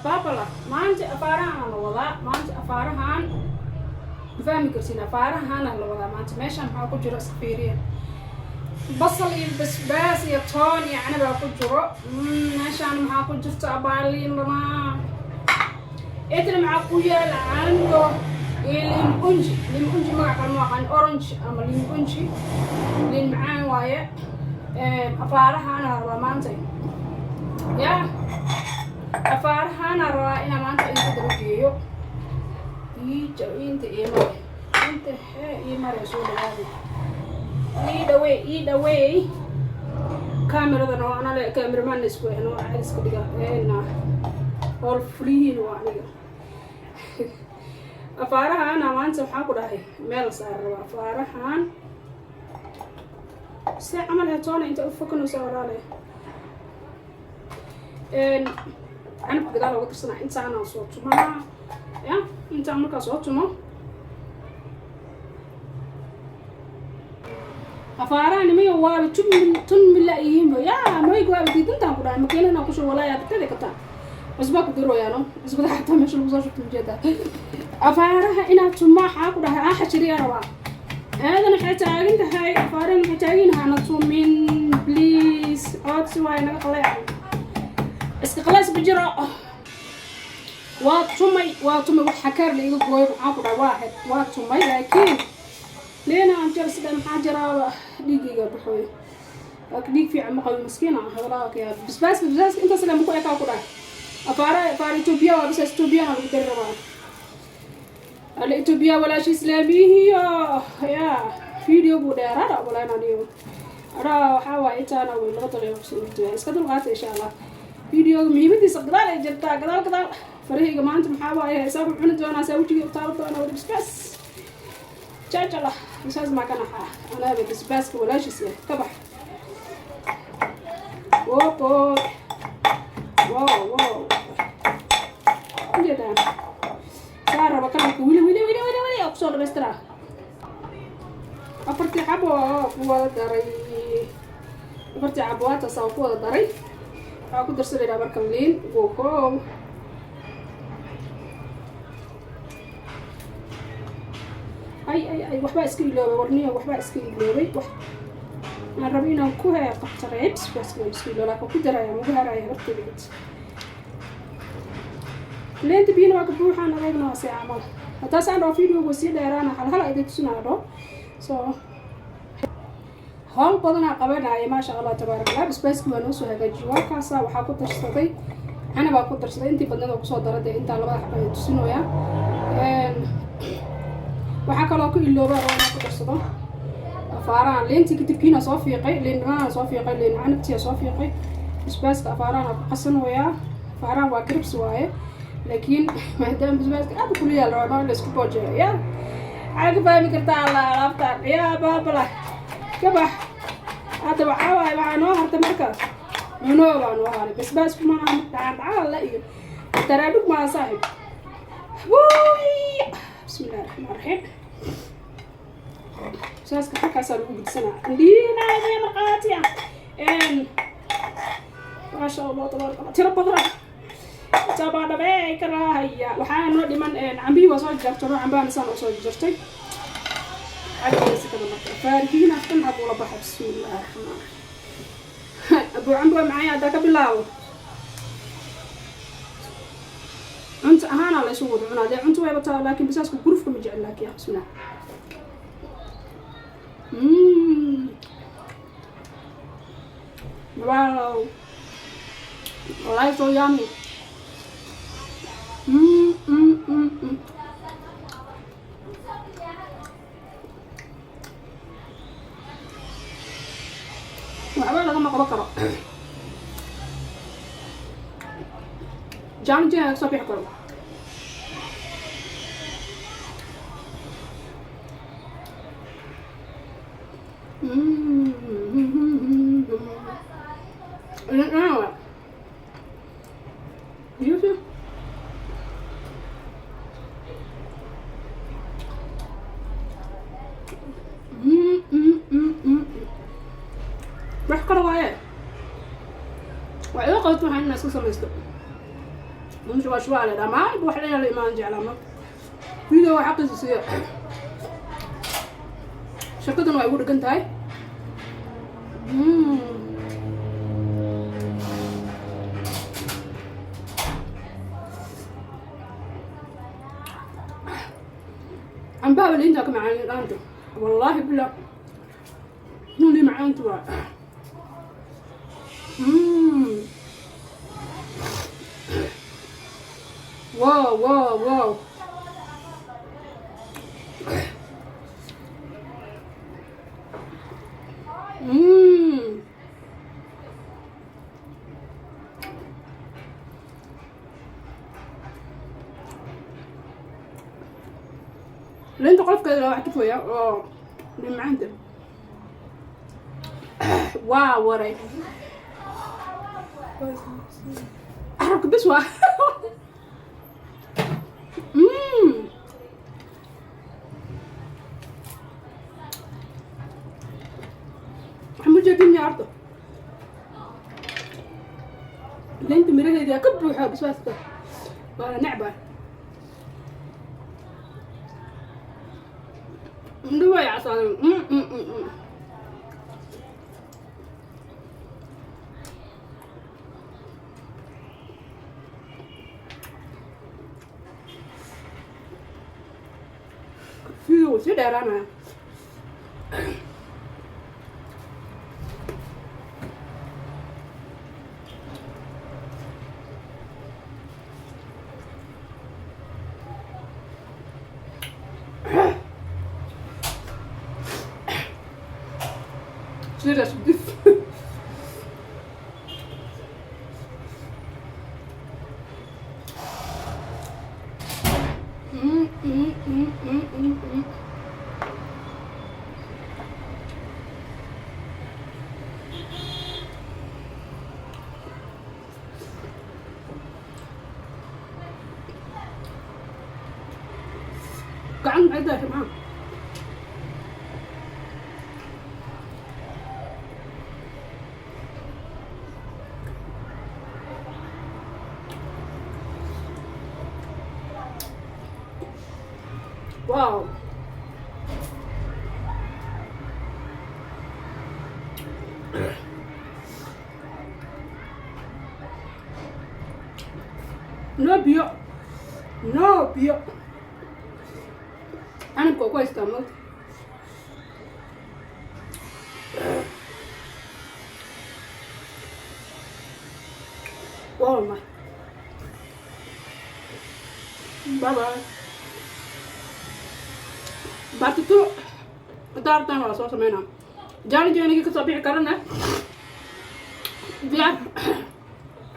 Baabala maanta afaarahan la wadaa. Maanta afaarahan ma fahmi kartiin, afaarahaana la wadaa maanta. Meeshan maxaa ku jiro? Iska fiiriya: basal iyo basbaas iyo toon iyo canabaa ku jiro. Meeshaan maxaa ku jirta? Abaaliin dhanaa. Intana maxaa ku yaala? Cambo iyo liin unji. Liin unji magac kale ma aqaan, orange ama liin unji, liin macaan waaye. Afaarahaana rabaa maanta, ya afaarahaana rabaa inaa maanta inta daba geeyo. Iija inta ii mare, inta hee ii mare. Soo dhawaada, ii dhawey, ii dhaweey kaamiradana. Waa anale cameraman isku ehno, caadi iska dhiga. Howl fuliyiin waa aniga. Afaarahana maanta waxaan ku dhahay meel saar rabaa afaarahan see camal hetoona inta u fokanaysa, walaale. Canabka gadaal oga darsanaa. Intaanaan soo tumanaa, ya intaan markaa soo tumo afaaraha nimayo waaba tun tun mila yihiinba. Ya mayg waaba diidantaan ku dhahay makiinana kushubo. Walaahi adagtada kataan cusbaa ku daroyaano, cusbada xataa meesha lagu soo shubto ujeedaa. Afaaraha inaad tumo waxaa ku dhahay aa xajiriya rabaa. Aadan waxay taagan tahay, afaarahan waxay taagan hana tumin, please. Codsi waaye, naga qaleecan, iska qalays ma jiro. Waa tumay, waa tumay. Wax xakaar la iga gooyo maxaa ku dhahay? Waa ahayd, waa tumay, laakiin leena aan jar sida maxaa jiraaba dhiigayga baxooy, laakiin dhiig fiican ma qabo, miskiin ah walaa ka. Basbaaska, basbaaska intaas lama ku ekaa ku dhahay. Afaara, afaara Etoobiya waa basbaas Etoobiyana lagu dari rabaa. Ala Etoobiya walaasha islaamiyihiyo ya video buu dheeraada walaana dhiyo adaa. Waxaa waaye intaana way 2 daqiiqo kusoo urtaya. Iska dulqaata insha Allah. Videoga muhiimadiisa gadaal ay jirtaa, gadaal gadaal. Farahayga maanta maxaa waaye? Heesaa ku cuni doonaa, saa wejiga u taaban doonaa. Wada basbaas jajala, basbaas maa ka naxaa? Anaaba basbaaska walaashiis eh. Ka bax. Wopo wow wow, ujeedaan saa raba kalarka wili wili wili wili wili oo kusoo dhamaystiraa. Afartii xabo ku wada daray, afartii xabo waataasaa ku wada daray. Waxaa ku darsanaynaa marka liin gogo. Ay ay ay, waxbaa iska iloobay warniyo, waxbaa iska iloobay. Wax aan rabo inaan ku hee qabto reebs waa iska iloobay, laakiin ku daraya magu haraya hortayda. Liinta biyana waa ka buuxaan, adeegna waa si camal. Haddaas aan dhaho videoga sii dheeraana, hal hal idin tusinaa dhaho. So howl badanaa qabanaya, maasha Allah, tabaarak Allah. Basbaaski waa noo soo hagaajiyay, waa kaasa. Waxaa ku darsaday canabaa ku darsaday, intii badneed oo kusoo dara dee. Intaa labada xaba ay tusinooyaa. Waxaa kaloo ku ilooba oo inaan ku darsado afaarahan liintii kadibkiina soo fiiqay, liin dhanaana soo fiiqay, liin canabtiya soo fiiqay. Basbaaska afaarahan ku qasanayaa. Afaarahan waa cribs waaye, laakiin maadaama basbaaska aad u kuliyaa la rabaa in la isku boojeeyo. Ya maxaa ka fahmi kartaa alla alaabtaan? Yaa baabala, ka bax. Hadda waxaa waaye, waxaa noo hartay marka cunoo baa noo haray. Basbaasku maaha mid dhacaan dhacaan la iyo taraadhug maaha, saaxib. Wuy, bismi illahi raxmaan raxiim. Basbaaska halkaasaa lagu gudsanaa, indhiinaadee marqaatiya. Maasha Allah, tabaarak Allah, tiro badan jabaa dhabee karaahaya. Waxaa noo dhiman cambihii, waa soo jartay cambahana saan oo soo jartay xaggeesa kada. Marka faarihiin afkan maxaa kula baxa? Bismi illahi raxmaan raxiim. Abuu cambo waa macaya. Haddaa ka bilaabo cunto ahaana la isu wada cunaa dee, cunto wayba taa, laakiin basaaska gurufka ma jecel. Laakiin bismillah. Wow. Wallahi so yummy. Waxba lagama qaban karo. Challenge laga soo bixi karo. You see? Wax kale waaye, waa iga qabato. Waxaan inaa iska samaysto. Waa shubaa le dhammaan wax la la imaan jeclaa ma video waa xaqiisa siiya. Shirkaddan waa igu dhegan tahay. Cambaha liintaa ka macaan dhaanta, wallaahi billah, lii macaanta waa. Wow. Liinta qolofkeeda wax tufaya oo liin macaanta waa waray carabka bes waa. Waxaa ma jeedin miya horta liinta miraheeda ka buuxa basbaaska waa necba indho way casaadeen. Video wuu sii dheeraanaya. Serious this. Gacan maxay daashay maxaa? Wow. No biyo. No biyo. Canabka waa ku haystaa moogta. Wow, my. Bye bye. Part 2 daartaan waa soo sameynaa. Challenge anigii kasoo bixi karana diyaar.